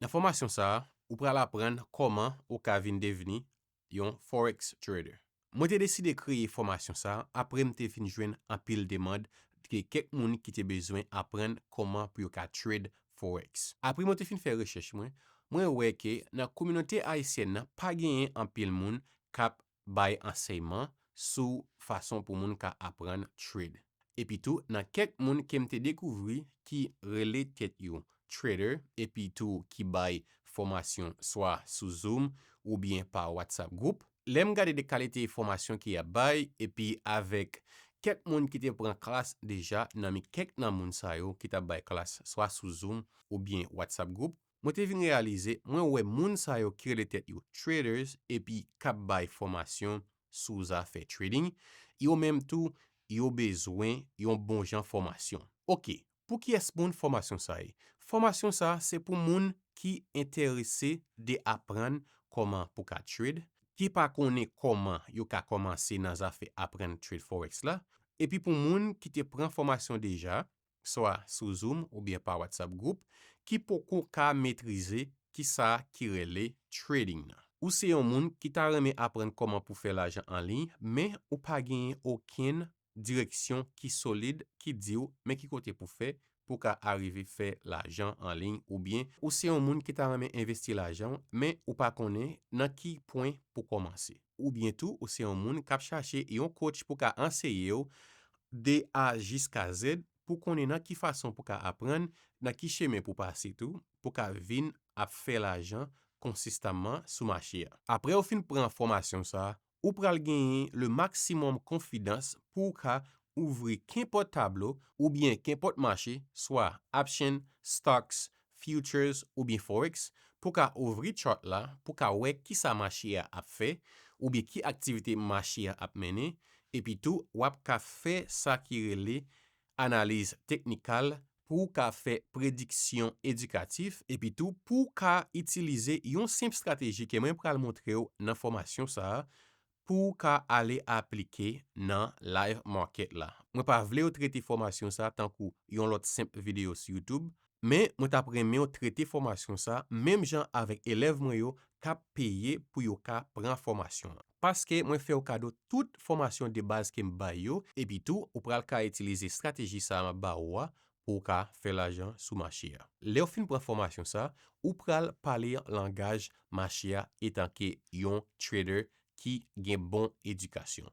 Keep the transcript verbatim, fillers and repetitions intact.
Nan fòmasyon sa a, ou pral aprann kòman ou ka vin devni yon Forex trader. Mwen te deside kreye fòmasyon sa a apre m te fin jwenn anpil demann ke kèk moun ki te bezwen aprann kòman pou yo ka trade Forex. Apre mwen te fin fè rechèch mwen, mwen wè ke nan kominote ayisyèn nan pa genyen anpil moun k ap bay ansèyman sou fason pou moun ka aprann trade. Epi tou, nan kèk moun ke m te dekouvri ki rele tèt yo trader, epi tou ki bay fòmasyon swa sou Zoom oubyen pa WhatsApp group, lè m gade de kalite fòmasyon ke y ap bay, epi avèk kèk moun ki te pran klas deja nan men kèk nan moun sa yo ki t ap bay klas swa sou Zoom oubyen WhatsApp group, mwen te vin reyalize mwen wè moun sa yo ki rele tèt yo traders epi k ap bay fòmasyon sou zafè trading, yo menm tou, yo bezwen yon bon jan fòmasyon. Oke, pou kiyès moun fòmasyon sa ye? Fòmasyon sa se pou moun ki enterese de aprann kòman pou ka trade, ki pa konnen kòman yo ka kòmanse nan zafè aprann trade forex la, epi pou moun ki te pran fòmasyon deja, swa sou Zoom oubyen pa WhatsApp group, ki poko ka metrize kisa ki rele trading nan. Ou se yon moun ki ta renmen aprann kòman pou fè lajan an liy, men ou pa genyen okenn direksyon ki solid ki di w men ki kote pou fè pou ka arive fè lajan an liy, oubyen ou se yon moun ki ta renmen envesti lajan w, men ou pa konnen nan ki pwen pou kòmanse. Oubyen tou, ou se yon moun k ap chache yon coach pou ka anseye w de A jiska Z pou konnen nan ki fason pou ka aprann, nan ki chemen pou pase tou, pou ka vin ap fè lajan konsistaman sou mache a. Apre w fin pran fòmasyon sa, ou pral genyen le maksimòm konfidans pou w ka ouvri kenpòt tablo oubyen kenpòt mache, swa option, stocks, futures oubyen forex, pou ka ouvri chart la, pou ka wè kisa mache a ap fè, oubyen ki aktivite mache a ap mennen, epi tou w ap ka fè sa ki rele analiz teknikal, pou w ka fè prediksyon edikatif, epi tou pou w ka itilize yon senp estrateji ke mwen pral montre w nan fòmasyon sa a, pou w ka ale aplike nan live market la. Mwen pa vle w trete fòmasyon sa tankou yon lòt senp videyo sou YouTube, men mwen t ap renmen w trete fòmasyon sa menm jan avèk elèv mwen yo k ap peye pou yo ka pran fòmasyon an. Paske mwen fè w kado tout fòmasyon de baz ke m bay yo, epi tou ou pral ka itilize estrateji sa a m ap ba ou a pou w ka fè lajan sou mache a. Lè w fin pran fòmasyon sa, ou pral pale langaj mache a etanke yon trader ki gen bon edikasyon.